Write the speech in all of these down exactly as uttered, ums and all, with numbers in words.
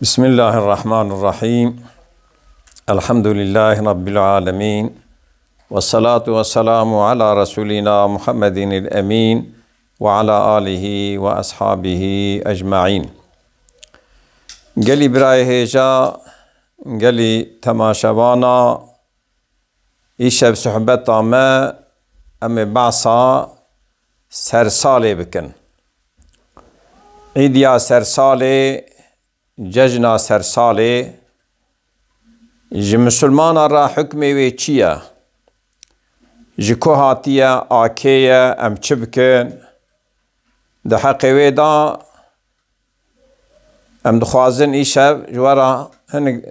Bismillahirrahmanirrahîm. Elhamdülillahî Rabbil âlemîn. Ve salatu ve selamu ala Resulina Muhammedinil emîn ve ala alihi ve ashabihi ecmaîn. Gelî birayê hêja, gelî temaşevana, îşev sohbeta me, em ê behsa sersalê bikin. Îdiya sersalê, cejna sersalê, ji misilmana re hukmê wê çi ye? Ji ku hatiye, a kê ye, em çi bikin? Di heqê wê de em dixwazin îşev ji we re hinek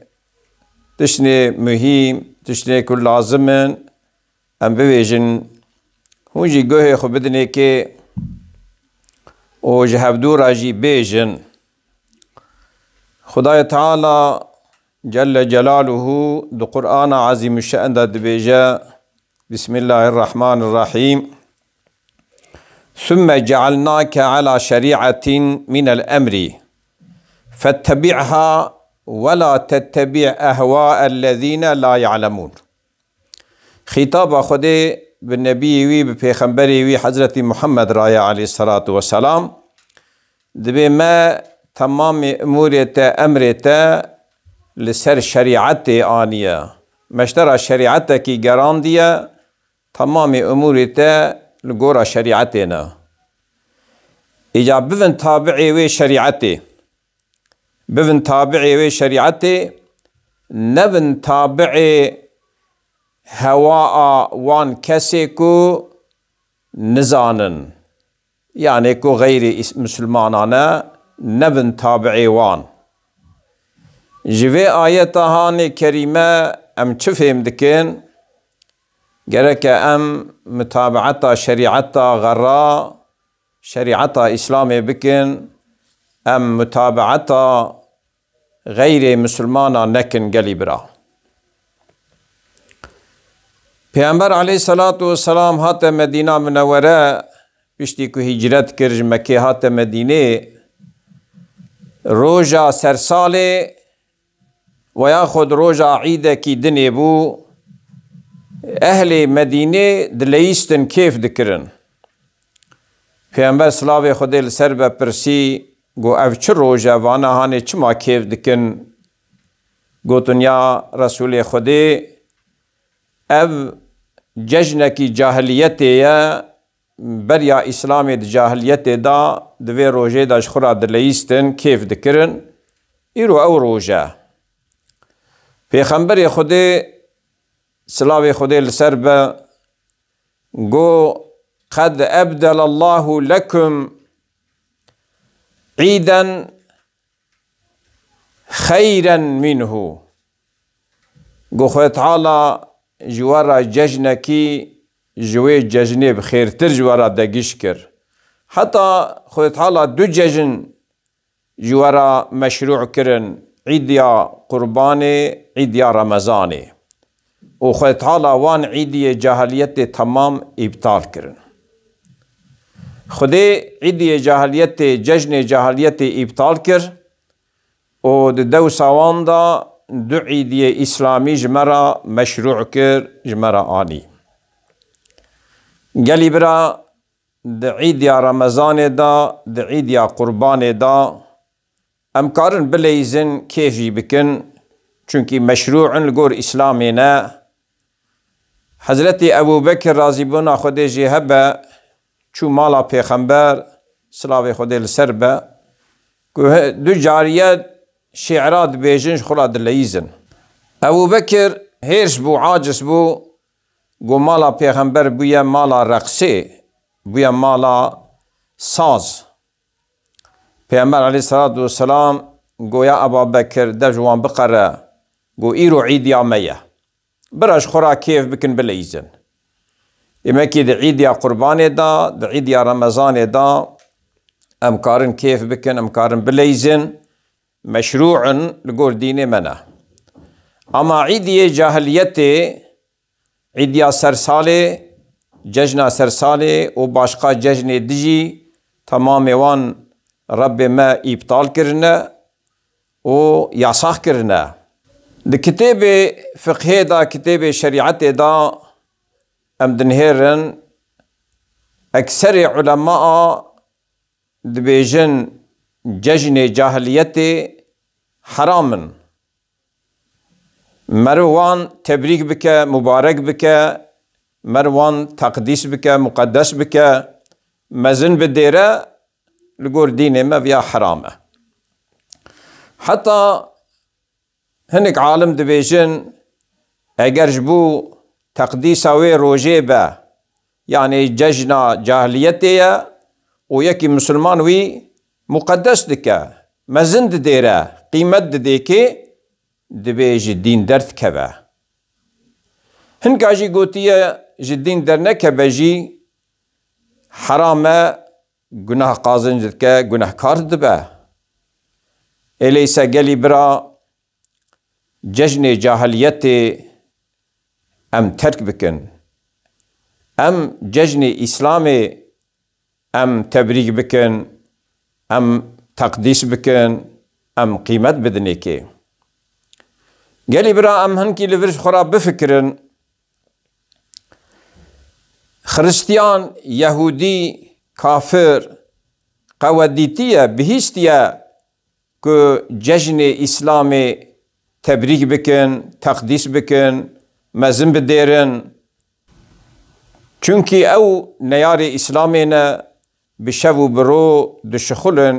tiştê muhîm, tiştê ku lazim in, em bibêjin. Hûn jî guhê xwe bidinê kê û ji hevdû re jî bêjin. Xwedayê Teala Celle Celaluhu di Qur'ana Ezîmuşşe'en de dibêje, Bismillahirrahmanirrahîm. Sümme cealnake ala şeri'atin minel emri fettebi'ha ve la tettebi' ehva'ellezine la ya'lemun. Xîtaba Xwedê bi nebiyê wî, bi pêxemberê wî Hezretî Muhammed re ye aleyhisselatu vesselam. Dibê me temamê umûrê te, emrê te li ser şerîetê aniye. Me ji te re şerîetekî gerandiye, temamê umûrê te li gora şerîetê ne. Îca bivin tabi'ê wê şerîetê. Bivin tabi'ê wê şerîetê, nevin tabi'ê hewaa wan kesê ku nizanin. Yanê ku xeyrê îs-, misilmanan e, nebin tabi'ê wan. Ji vê ayeta hanê kerîme em çi fêm dikin? Gereke em mutabi'eta şerîeta xera, şerîeta Îslamê bikin, em mutabi'eta xeyrê misilmana nekin gelî bira. Pêxember aleyhisselatu vesselam hate Medîna Munewwere, piştî ku hicret kir ji Mekkê hate Medînê, roja sersalê we yaxud roja îdekî dinê bû, ehlê Medînê dileyîstin, kêf dikirin. Pêxember silavê Xwedê li ser be pirsî, got, ev çi roj e, vana hanê çima kêf dikin? Gotin, ya Resûlê Xwedê, ev cejnekî cahiliyetê ye, beriya Îslamê di cahiliyetê de, di vê rojê de ji xwe re dileyîstin, kêf dikirin, îro ew roj e. Pêxemberê Xwedê, silavê Xwedê li ser be, got, qed ebdelallahu lekum îden xeyren minhu. Got, Xwedê Teala ji we re cejnekî ji wê cejnê bi xêrtir ji we re degiş kir. Heta Xwedê Teala du cejn ji we re meşrû kirin, Îdiya Qurbanê, Îdiya Remezanê. Û Xwedê Teala wan îdiyê cahiliyetê temam îptal kirin. Xwedê îdiyê cahiliyetê, cejnê cahiliyetê îptal kir û di dewsa wan de du îdiyê îslamî ji me re meşrû kir, ji me re anî. Gelî bira, di îdiya Remezanê de, di îdiya Qurbanê de, em karin bileyzin, kêf jî bikin, çunkî meşrû in, li gor Îslamê ne. Hezretî Ebû Bekir, razîbûna Xwedê jê hebe, çû mala Pêxember, silavê Xwedê li ser be, ku he-, du cariye şê'ra dibêjin, ji xwe re dileyîzin. Ebû Bekir hêrs bû, aciz bû, got, mala Pêxember bûye mala reqsê, bûye mala saz. Pêxember aleyhisselatu vesselam got, ya Eba Bekir, de ji wan biqere, got, îro îdiya me ye. Bira ji xwe re kêf bikin, bileyîzin. Êmekî di îdiya Qurbanê de, di îdiya Remezanê de em karin kêf bikin, em karin bileyîzin, meşrû in, li gor dînê me ne. Ama îdiyê cahiliyetê, îdiya sersalê, cejna sersalê û başqa cejnê dijî, temamê wan Rebbê me îptal kirine û yasax kirine. Di kitêbê fiqhê de, kitêbê şerîetê de em dinihêrin, ekserê ulemaa dibêjin cejnê cahiliyetê heram in. Meriv wan tebrîk bike, mubarek bike, meriv wan teqdîs bike, muqeddes bike, mezin bidêre, li gor dînê me viya heram e. Heta hinek alim dibêjin, eger ji bo teqdîsa wê rojê be, yanî cejna cahiliyetê ye û yekî misilman wî muqeddes dike, mezin didêre, qîmet didêkê, dibê ji dîn derdikeve. Hinka jî gotiye ji dîn dernekeve jî heram e, gunah qazinc dike, gunehkar dibe. Êleyse gelî bira, cejnê cahiliyetê em terk bikin. Em cejnê Îslamê em tebrîk bikin, em teqdîs bikin, em qîmet bidinêkê. Gelî bira, em hinkî li vir ji xwe re bifikirin. Xiristiyan, Yehûdî, kafir, qewe dîtiye, bihîstiye ku cejnê Îslamê tebrîk bikin, teqdîs bikin, mezin bidêrin. Çunkî ew neyarê Îslamê ne, bi şev û bi ro dişixulin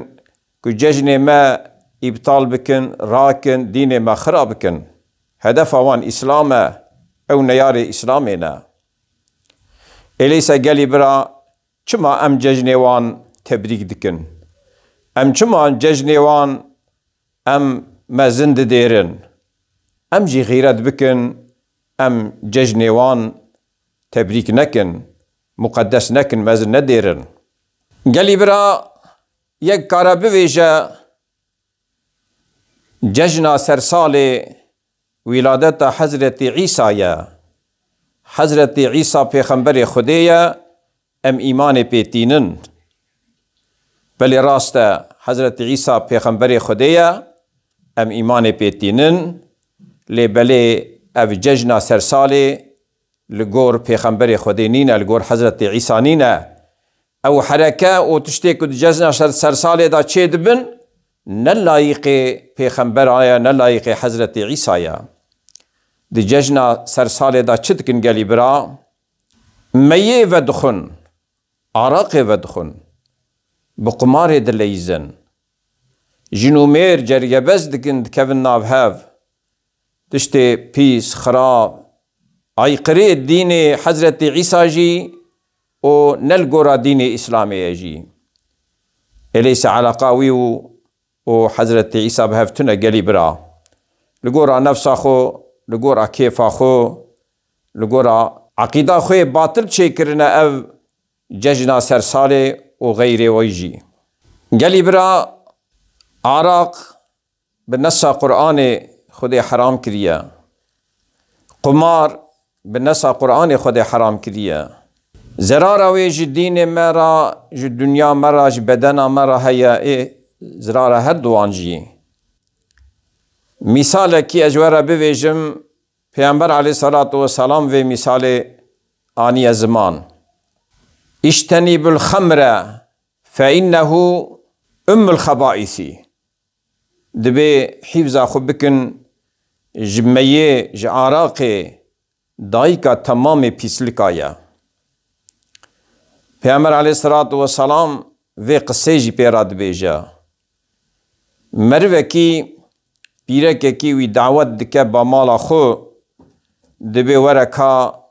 ku cejnê me îbtal bikin, rakin, dînê me xira bikin. Hedefa wan Îslam e, ew neyarê Îslamê ne. Êleyse gelî bira, çima em cejnê wan tebrîk dikin? Em çima cejnê wan em mezin didêrin? Em jî xîret bikin, em cejnê wan tebrîk nekin, muqeddes nekin, mezin nedêrin. Gelî bira, yek kare bivêje, cejna sersalê wîladeta Hezretî Îsa ye. Hezretî Îsa pêxemberê Xwedê ye, em îmanê pê tînin. Belê rast e, Hezretî Îsa pêxemberê Xwedê ye, em îmanê pê tînin. Lê belê ev cejna sersalê li gor pêxemberê Xwedê nîne, li gor Hezretî Îsa nîne. Ew hereke û tiştê ku di cejna ser-, sersalê de çêdibin, ne layîqê pêxembera ye, ne layîqê Hezretî Îsa ye. Di cejna sersalê de çi dikin gelî bira? Meyê vedixwin, araqê vedixwin, bi qumarê dileyîzin. Jin û mêr cergebez dikin, dikevin nav hev. Tiştê pîs, xirab, ayqirê dînê Hezretî Îsa jî û ne li gora dînê Îslamê ye jî. Êleyse eleqa wî û, û Hezretî Îsa bi hev tune gelî bira. Li gora nefsa xwe, li gora kêfa xwe, li gora eqîda xwe yê batil çêkirine ev cejna sersalê û xeyrê wê jî. Gelî bira, araq bi nesa Qur'anê Xwedê heram kiriye. Qumar bi nesa Qur'anê Xwedê heram kiriye. Zerara wê ji dînê me re, ji dinya me re, ji bedena me re heye, ê zirara her duwan jî. Mîsalekî ez ji we re bivêjim, Pêxember aleyhissalatu vesselam vê mîsalê aniye ziman. "İctenibul xemre fe innehu ummul xebaisi." Dibê hîfza xwe bikin ji meyê, ji araqê, dayika temamê pîslika ye. Pêxember aleyhissalatu vesselam vê qisê jî pê re dibêje. Merivekî, pîrekekî wî dawet dike ba mala xwe, dibê were ka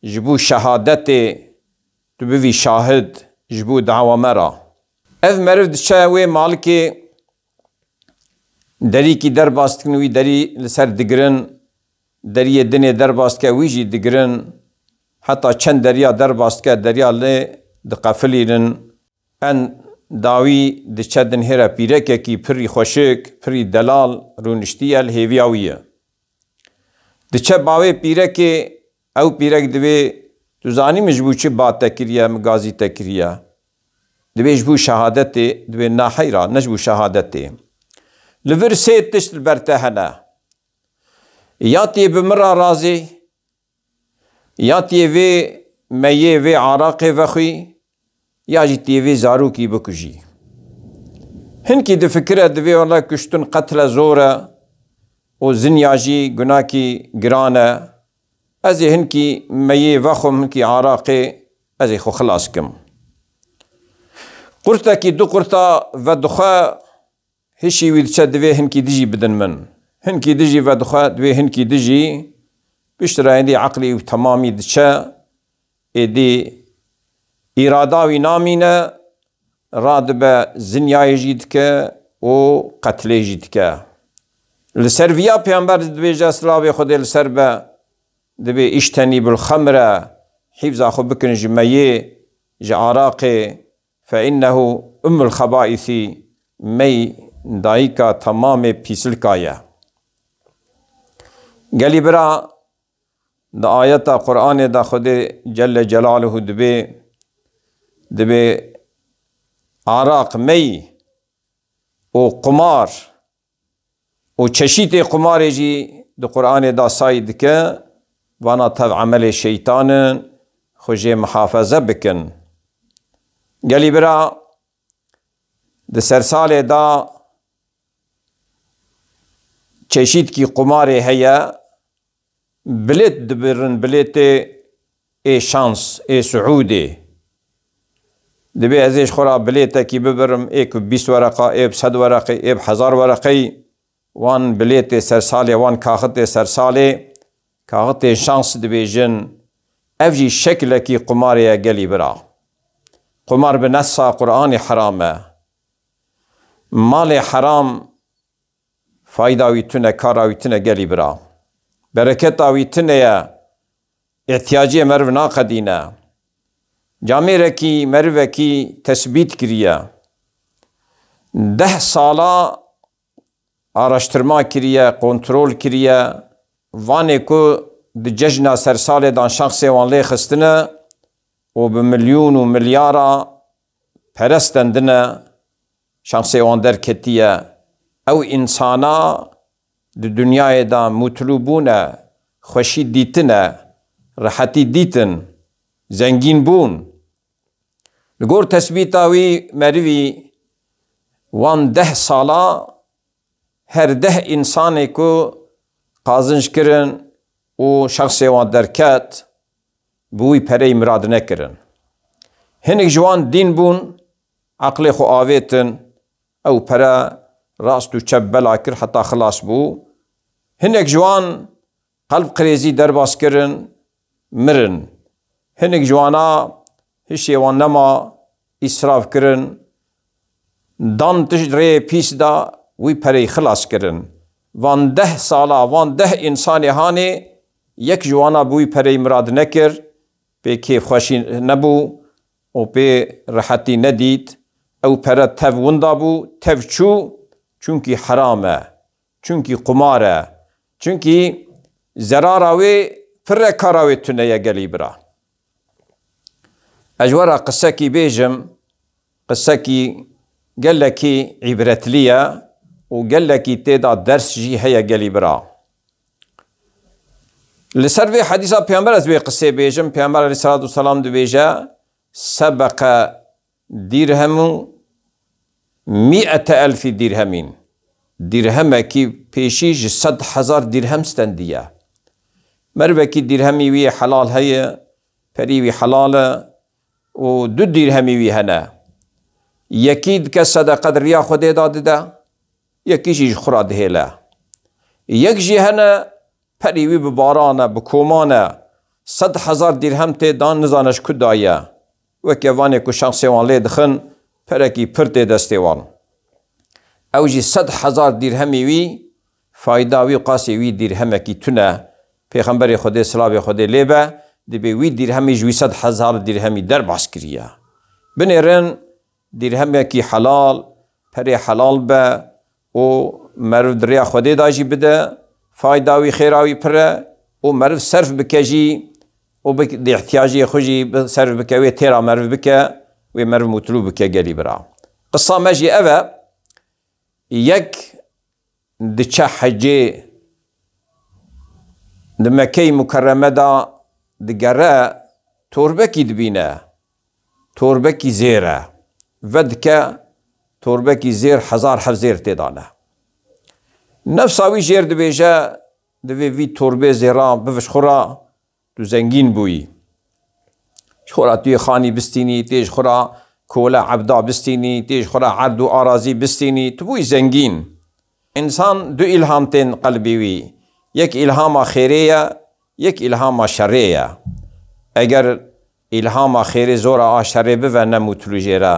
ji bo şehadetê tu bivî şahid ji bo dawa me re. Ev meriv diçe wê malikê, derîkî derbas dikin, wî derî li ser digirin, deriyê dinê derbas dike, wî jî digirin, heta çend deriya derbas dike, deriya lê diqefilînin. En dawî diçe dinhêre pîrekekî pirî xweşik, pirî delal rûniştiye, li hêviya wî ye. Diçe bawê pîrekê, ew pîrek dibê, "Tu zanî min ji bo çi ba te kiriye, min gazî te kiriye?" Dibê, "Ji bo şehadetê." Dibê, "Na heyra, ne ji bo şehadetê." Li vir sê tişt li ber te hene. Ya tê bi min re razî, ya tê vê meyê, vê araqê vexwî, ya jî tê vê zarokî bikujî. Hinkî difikire, divê wele kuştin qetle zor e û zinya jî gunakî giran e. Ez ê hinkî meyê vexwim, hinkî araqê, ez ê xwe xilas kim. Qurtekî du qurta vedixwe, hişî wî diçe, divê hinkî dijî bidin min. Hinkî dijî vedixwe, divê hinkî dijî, piştre êdî eqlî wî temamî diçe, êdî îrada wî namîne, radibe zinyayê jî dike û qetlê jî dike. Li ser viya Pêxember dibêje, silavê Xwedê li ser be, dibê îştenîbul xemre, hîfza xwe bikin ji meyê, ji araqê, fe innehu ummul xebaîsî, mey dayika temamê pîsilka ye. Gelî bira, di ayeta Qur'anê de Xwedê Celle Celaluhu dibê, dibê araq, mey û qumar û çeşîtê qumarê jî di Qur'anê de say dike, vana tev emelê şeytan in, xwe jê mihafeze bikin. Gelî bira, di sersalê de çeşîtkî qumarê heye, bilêt dibirin, bilêtê ê şans, ê siûdê. Dibê ez ê ji xwe re bilêtekî bibirim, ê ku bîst wereqa, ê bi sed wereqê, ê bi hezar wereqeyî, wan bilêtê sersalê, wan kaxitê sersalê, kaxitê şans dibêjin. Ev jî şeklekî qumarê ye gelî bira. Qumar bi nessa Qur'anê heram e. Malê heram fayda wî tune, kara wî tune gelî bira. Bereketa wî tune ye, îhtiyacê meriv naqedîne. Camêrekî merivekî tesbît kiriye. Deh sala araştirma kiriye, kontrol kiriye. Vanê ku di cejna sersalê de şansê wan lê xistine û bi milyûn û milyara pere stendine, şansê wan derketiye. Ew însana di dinyayê de mutlû bûne, xweşî dîtine, rehetî dîtin, zengîn bûn. Li gor tesbîta wî merivî wan deh sala her deh însanê ku qazinc kirin û şexsê wan derket, bi wî pereyî mirad nekirin. Hinek ji wan dîn bûn, eqlê xwe avêtin, ew pere rast û çep bela kir heta xilas bû. Hinek ji wan qelb qirêzî derbas kirin, mirin. Hinek ji wana hişê wan nema, îsraf kirin, dan tişt rêyê pîs de, wî pereyî xilas kirin. Van deh sala, van deh însanê hanê, yek ji wana bi wî pereyî mirad nekir, pê kêfxweşî nebû û pê rehetî nedît. Ew pere tev winda bû, tev çû, çunkî heram e, çunkî qumar e, çunkî zerara wê pir e, kara wê tune ye gelî bira. Ez ji we re qisekî bêjim, qisekî gelekî îbretlî ye û gelekî tê de ders jî heye gelî bira. Li ser vê hedîsa Pêxember ez vê qisê bêjim. Pêxember aleyhisselatu vesselam dibêje, sebeqe dîrhemu mi'ete elfî dîrhemîn. Dîrhemekî pêşî ji sed hezar dîrhem stendiye. Merivekî dîrhemî wî helal heye, perî wî helal e û du dîrhemî wî hene. Yekî dike sedeqe di riya Xwedê de dide, yekî jî ji xwe re dihêle. Yek jî hene, perî wî bi baran e, bi koman e, sed hezar dîrhem tê dan, nizane ji ku daye. Weke vanê ku şexsê wan lê dixin, perekî pir tê destê wan. Ew jî sed hezar dîrhemî wî, fayda wî qasê wî dîrhemekî tune. Pêxemberê Xwedê, silavê Xwedê lê be, dibê wî dîrhemî ji wî sed hezar dîrhemî derbas kiriye. Binêrin, dîrhemekî helal, perê helal be û meriv di rêya Xwedê de jî bide, fayda wî, xêra wî pir e û meriv serf bike jî û bi, di ihtiyacê xwe jî bi serf bike, wê têra meriv bike, wê meriv mutlû bike gelî bira. Qisa me jî ev e, yek diçe hecê, di Mekkeyê Mukerreme de digere, torbekî dibîne. Torbekî zêr e. Vedike torbekî zêr, hezar heft zêr tê de ne. Nefsa wî jêr dibêje, divê vî torbê zêra bivij xwe re, tu zengîn bûyî. Ji xwe re tu yê xanî bistînî, tê ji xwe re kole ebda bistînî, tê ji xwe re erd û arazî bistînî, tu bûyî zengîn. Însan du îlham tên qelbê wî. Yek îlhama xêrê ye, yek îlhama şerê ye. Eger îlhama xêrê zora a şerê bive, ne mutlu jê re,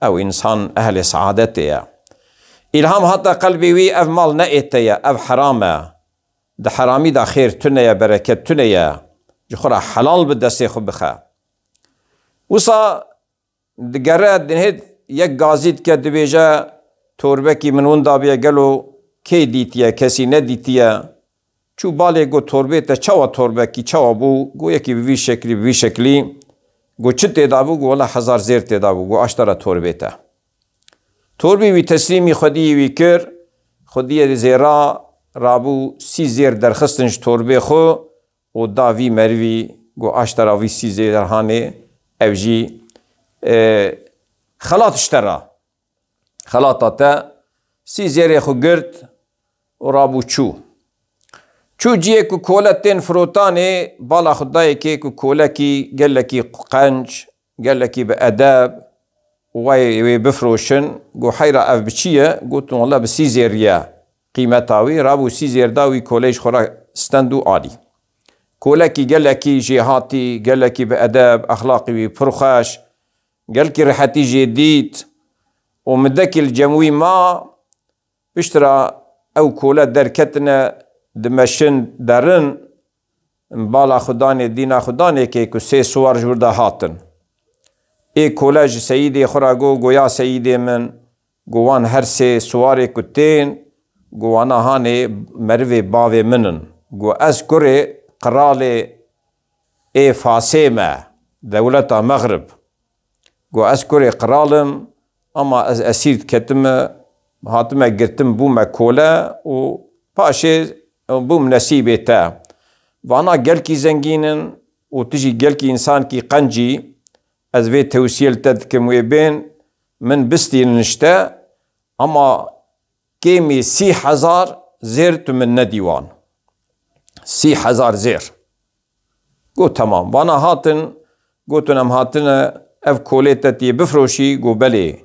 ew însan ehlê seadetê ye. Îlham hate qelbê wî, ev mal ne ête ye, ev heram e. Di heramî de xêr tune ye, bereket tune ye. Ji xwe re helal bi destê xwe bixe. Wisa digere, dinhêt yek gazî dike, dibêje, torbekî min winda bûye, gelo kê dîtiye, kesî nedîtiye? Çû balê, got, torbê te çawa torbekî, çawa bû? Got, yekî bi vî şeklî, bi vî şeklî. Got, çi tê de bû? Got, wela hezar zêr tê de bû. Got, aştera torbê te. Torbê wî teslîmî xwediyê wî kir. Xwediyê zêra rabû sî zêr derxistin ji torbê xwe û da vî merivî, got, aştera vî sî zêr hanê, ev jî, e, xelat ji te re. Xelata te. Sî zêrê xwe girt û rabû çû. Çû ciyê ku kole tên firotanê, bala xwe dayê kê ku kolekî gelekî qenc, gelekî bi edeb û wayê wê bifroşin. Got, heyra ev bi çi ye? Gotin, wela bi sî zêr ye qîmeta wî. Rabû sî zêr da wî, koleyê ji xwe re stend û anî. Kolekî gelekî jêhatî, gelekî bi edeb, exlaqî wî pir xweş, gelkî rihetî jê dît û midekî li cem wî ma. Piştre ew kole derketine, dimeşin derin, bala xwe danê, dîna xwe danê kê ku sê siwar ji wir de hatin. Ê kole ji seyîdê xwe re got, got, ya seyîdê min, got, wan her sê siwarê ku tên, got, wana hanê merivê bavê min in. Got, ez kurê qiralê ê Fasê me, dewleta Mexrib. Got, ez kurê qral im, ama ez esîr diketime, hatime girtim, bûme kole û paşê bûm nesîbê te. Vana gelkî zengîn in û tu jî gelkî însankî qencî, ez vê tewsiyê li te dikim, wê bên min bistînin ji te, ama kêmî sî hezar zêr tu min nedî wan. Sî hezar zêr. Got, temam. Vana hatin, gotin, em hatine ev kolê te tiyê bifroşî? Got, belê.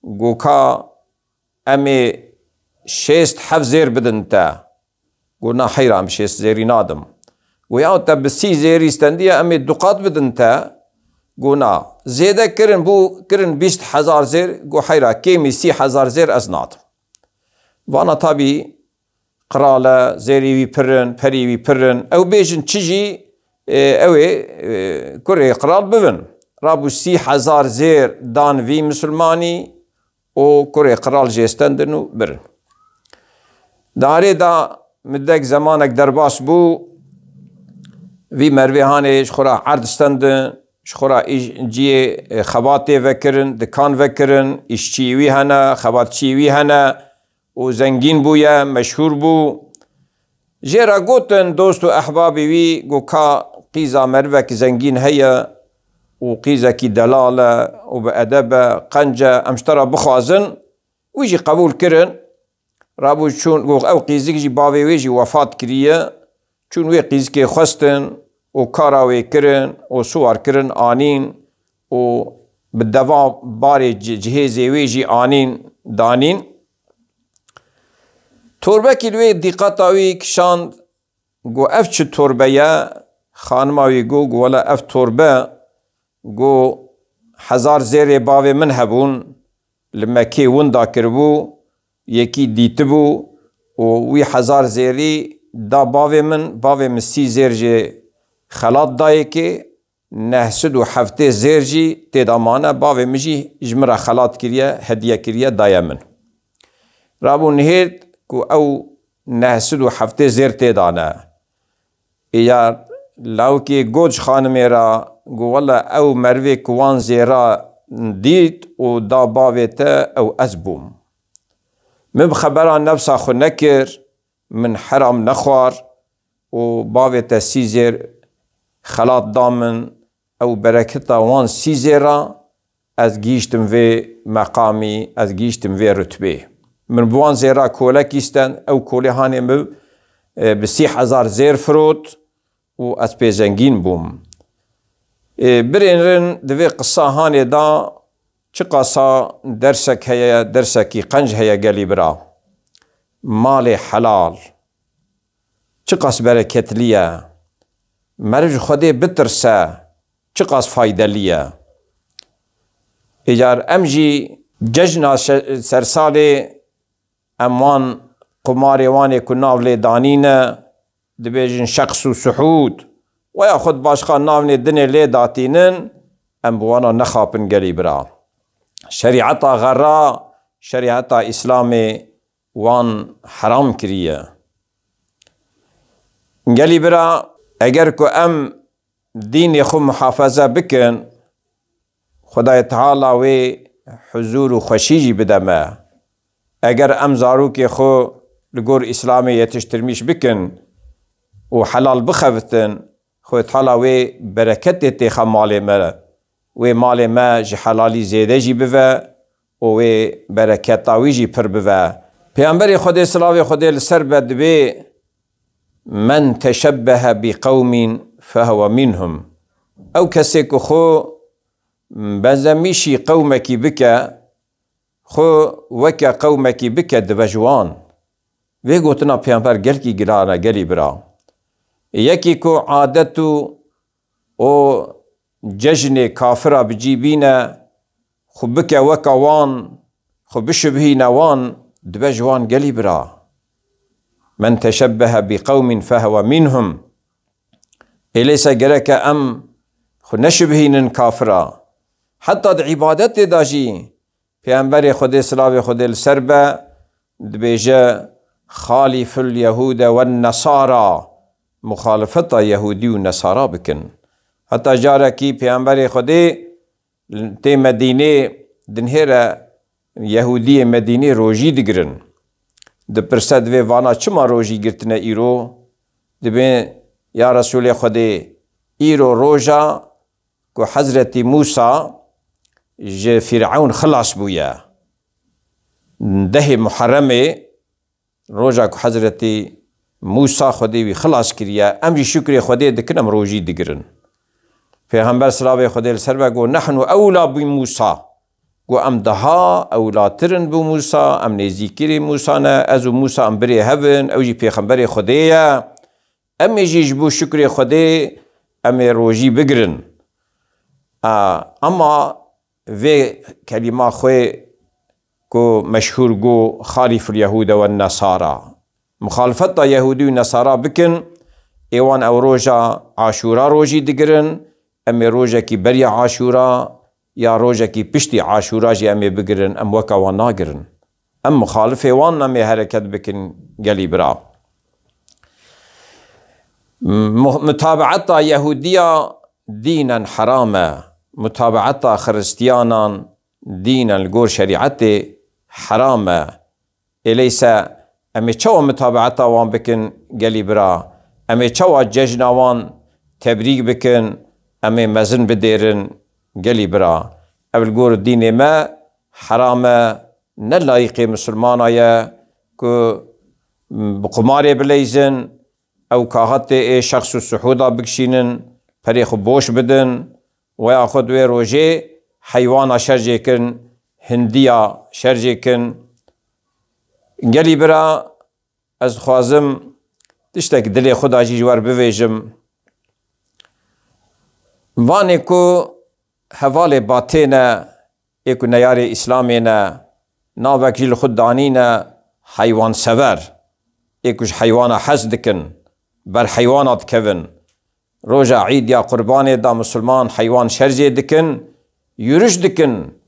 Got, ka em ê şêst heft zêr bidin te. Got, na heyra, em şêst zêrî nadim. Got, ya te bi sî zêrî stendiye, em ê du qat bidin te. Got, na. Zêde kirin, bû kirin bîst hezar zêr. Got, heyra, kêmî sî hezar zêr ez nadim. Vana tabî qral e, zêrê wî pir in, perê wî pir in. Ew bêjin çi jî, e, ew ê, e, kurê qral bibin. Rabû sî hezar zêr dan vî misilmanî û kurê qral jê stendin û birin. Di arê de midek zemanek derbas bû, vî merivê hanê ji xwe re erd stendin, ji xwe re îş, ciyê, e, xebatê vekirin, dikan vekirin, îşçiyê wî hene, xebatçiyê wî hene û zengîn bûye, meşhûr bû. Jê re gotin dost û ehbabê wî, got, ka qîza merivek zengîn heye û qîzekî delal e û bi edeb e, qenc e, em ji te re bixwazin. Wî jî qebûl kirin. Rabû çûn, got, ew qîzik jî bavê wê jî wefat kiriye. Çûn wê qîzikê xwestin û kara wê kirin û siwar kirin anîn û bi deva barê ci-, cihêzê wê jî anîn danîn. Torbekî li wê dîqeta wî kişand, got, ev çi torbe ye? Xanima wî got, got, wela ev torbe, got, hezar zêrê bavê min hebûn, li Mekkê winda kiribû, yekî dîtibû û wî hezar zêrî da bavê min, bavê min sî zêr jê xelat dayê kê, neh sed û heftê zêr jî tê de mane, bavê min jî ji min re xelat kiriye, hediye kiriye, daye min. Rabû nihêrt ku ew neh sed û heftê zêr tê de ne. Ê ya lawikê got ji xanimê re, got, wele ew merivê ku wan zêra dît û da bavê te, ew ez bûm. Min bi xebera nefsa xwe nekir, min heram nexwar û bavê te sî zêr xelat da min, ew bereketa wan sî zêra ez gihîştim vê meqamî, ez gihîştim vê rutbê. Min bi wan zêra kolekî stend, ew kolê hanê min, e, bi sî hezar zêr firot û ez pê zengîn bûm. E, birênrin di vê qisa hanê de çiqasa dersek heye, dersekî qenc heye gelî bira. Malê helal çiqas bereketli ye. Meriv ji Xwedê bitirse, çiqas faydelî ye. Îcar em jî cejna şe-, sersalê em wan qumarê wan ê ku nav lê danîne, dibêjin şeqs û suhûd, we ya xwe di başqa navnê dinê lê datînin, em bi wana nexapin gelî bira. Şerîeta xera, şerîeta Îslamê wan heram kiriye. Gelî bira, eger ku em dînê xwe muhafaza bikin, Xwedayê Teala wê huzûr û xweşî jî bide me. Eger em zarokê xwe li gor Îslamê yetiştirmîş bikin û helal bixevitin, Xwedê Teala wê bereketê têxa malê me, wê malê me ji helalî zêde jî bive û wê bereketa wî jî pir bive. Pêxemberê Xwedê, silavê Xwedê li ser be, dibê, "Men teşebbehe bi qewmin fehuve minhum." Ew kesê ku xwe benzemîşî qewmekî bike, xwe weke qewmekî bike, dibe ji wan. Vê gotina Pêxember gelkî giran e, gelî bira. Yekî ku adet û o cejnê kafira bi cî bîne, xwe bike weka wan, xwe bişibihîne wan, dibe ji wan gelî bira. "Men teşebbehe bi qewmin fehuve minhum." Êlêse gereke em xwe neşibihînin kafira. Heta di îbadetê de jî Pêxemberê Xwedê, silavê Xwedê li ser be, dibêje, "Xaliful Yehude wen Nesara", muxalifeta Yehûdî û Nesara bikin. Heta carekî Pêxemberê Xwedê tê Medînê, dinhêre Yehûdiyê Medînê rojî digirin. Dipirse, divê vana çima rojî girtine îro? Dibê, "Ya Resûlê Xwedê, îro roja ku Hezretî Mûsa ji Fîrewn xilas bûye. Dehê Muherremê, roja ku Hezretî Mûsa Xwedê wî xilas kiriye, em jî şukrê Xwedê dikin, em rojî digirin." Pêxember, silavê Xwedê li ser be, got, "Nehnu ewla bi Mûsa." Got, "Em daha ewlatir in bi Mûsa, em nêzîkirî Mûsa ne, ez û Mûsa em birê hev in, ew jî pêxemberê Xwedê ye. Em ê jî ji bo şukrê Xwedê em ê rojî bigirin." A, ema vê kelîma xwe ku meşhûr got, "Xaliful Yehude wen Nesara." Muxalifeta Yehûdî û Nesara bikin, ê wan ew roja Aşûra rojî digirin, em ê rojekî beriya Aşûra ya rojekî piştî Aşûra jî em ê bigirin, em weke wan nagirin. Em muxalifê wan em ê hereket bikin gelî bira. Mu-, mutabeeta Yehûdiya dînen heram e. Mutabeeta Xiristiyanan dînen li gor şerîetê heram e. Êleyse em ê çawa mutabeeta wan bikin gelî bira? Em ê çawa cejna wan tebrîk bikin? Em ê mezin bidêrin gelî bira? Ev li gor dînê me heram e, ne layîqê misilmana ye ku bi qumarê bileyzin, ew kaxetê ê şexs û suhûda bikişînin, perê xwe boş bidin, we ya xwe di wê rojê heywana şerjê kin, hindiya şerjê kin. Gelî bira, ez dixwazim tiştek dilê xwe da jî ji wer bivêjim. Vanê ku hevalê batê ne, ê ku neyarê Îslamê ne, navek jî li xwe danîne heywansever, ê ku ji heywana hez dikin, ber heywana dikevin. Roja Îd ya Qurbanê da misilman heywan şerzê dikin, yuriş dikin,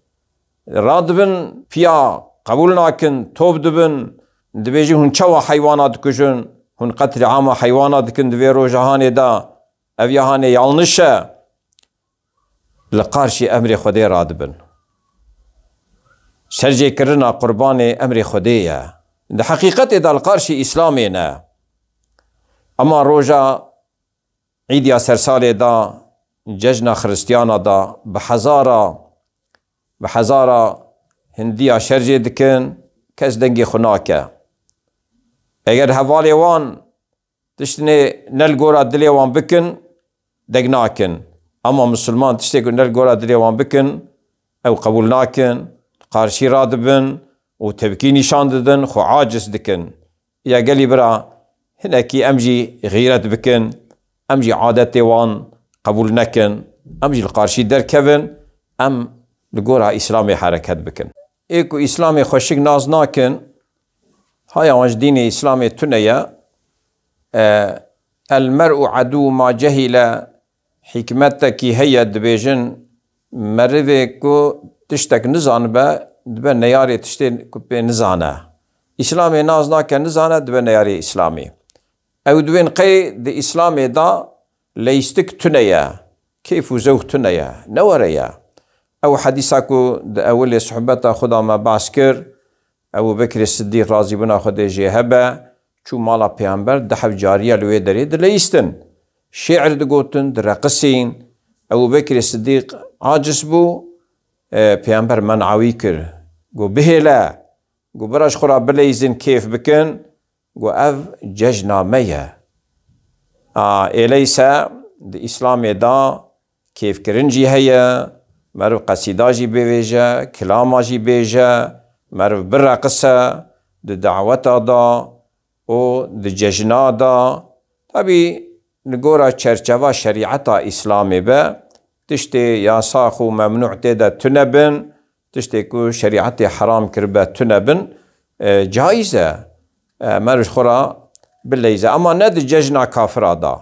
radibin piya qebûl nakin, top dibin, dibêjin, "Hûn çawa heywana dikujin? Hûn qetlîama heywana dikin di vê roja hanê de? Ev ya hanê yanlış e." Li qarşî emrê Xwedê radibin. Serjêkirina qurbanê emrê Xwedê ye. Di heqîqetê de li qarşî Îslamê ne. Ema roja Îdiya sersalê de, cejna xiristiyana de bi hezara, bi hezara hindiya şerjê dikin, kes dengê xwe nake. Eger hevalê wan tiştinê ne li gora dilê wan bikin, deng nakin. Ama misilman tiştê ku ne li gora dilê wan bikin, ew qebûl nakin, qarşî radibin û tepkî nîşan didin, xwe aciz dikin. Ya gelî bira, hinekî em jî xîret bikin, em jî adetê wan qebûl nekin, em jî li qarşî derkevin, em li gora Îslamê hereket bikin. Ê ku Îslamê xweşik nas nakin, haya wan ji dînê Îslamê tune ye. E, El mer'u edû ma cehîle, hikmetekî heye, dibêjin, merivê ku tiştek nizanibe, dibe neyarê tiştê ku pê nizane. Îslamê nas nake, nizane, dibe neyarê Îslamê. Ew dibên qey di Îslamê de leyîstik tune ye, keyf û zewq tune ye, ne were ye. Ew hedîsa ku di ewilê sohbeta xwe de me behs kir, Ebu Bekrê Siddîq razîbûna Xwedê jê hebe, çû mala Pêxember, di hev cariya li wê derê dileyîstin. Şê'ir digotin, direqisîn. Ebu Bekrê Siddîq aciz bû, e, Pêxember men'a wî kir. Got, "Bihêle." Got, "Bira ji xwe re bileyzin, kêf bikin." Got, "Ev cejna me ye." A, êleyse di Îslamê de kêfkirin jî heye, meriv qesîda jî bivêje, kilama jî bêje, meriv bireqise di daweta de û di cejna de. Tabî li gora çerçeva şerîeta Îslamê be, tiştê yasax û memnû tê de tune bin, tiştê ku şerîetê heram kiribe tune bin, e, caiz e. E, meriv ji xwe re bileyze. Ama ne di cejna kafira de,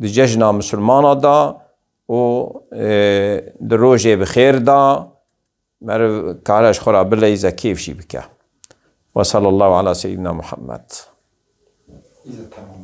di cejna misilmana de û, e, di rojê bi xêr de meriv kare ji xwe re bileyze, kêf jî bike. Ve sallallahu ala seyyidina Muhammed. Îza tamam.